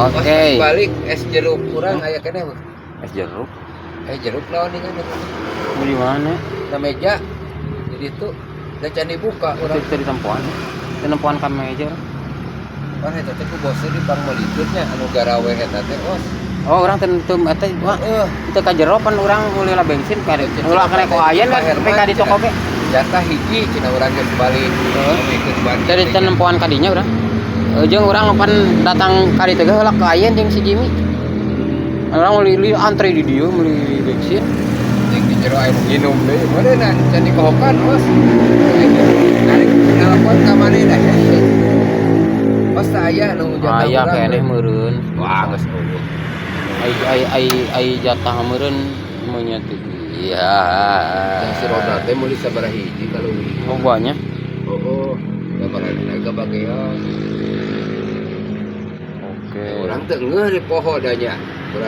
Oke. Pas balik es jeruk kurang aya keneh. Es jeruk. Eh, jeruk naon ini kan? Mau di mana? Na meja. Jadi itu da can dibuka Itu urang. itu di tempoan. Di tempoan ka meja. Pan eta teh ku bosnya di pangmeulikeun nya anu garawe eta teh, Os. Oh, urang teu teu eta wah. Heeh. Itu ka jero pan urang meuli lah bensin ka ulah kena ku ayen kan sampai ka di toko ge. Jatah hiji cenah urang geus balik. Ngomongkeun balik. Dari teu nempoan ka dinya urang. Jeung urang pan datang ka ditu ge heula ka ayen jeung si Jimmy. Urang meuli meuli antri di dieu meuli bensin. Jeung di jero aya nu nginum deui. Meureunna can dikohokan, Os. Narik telepon ka maneh dah ya. Os teh aya nu jatah Aya urang. Keneh meureun. Wah, geus eueuh. Ai ai ai ai jatah meureun meunya teh. Iya. Yang si roda teh meuli sabaraha hiji kalau Oh, banyak. Oh, sabaraha naga bagean. Oke. Urang teh ngeuh di poho da nya.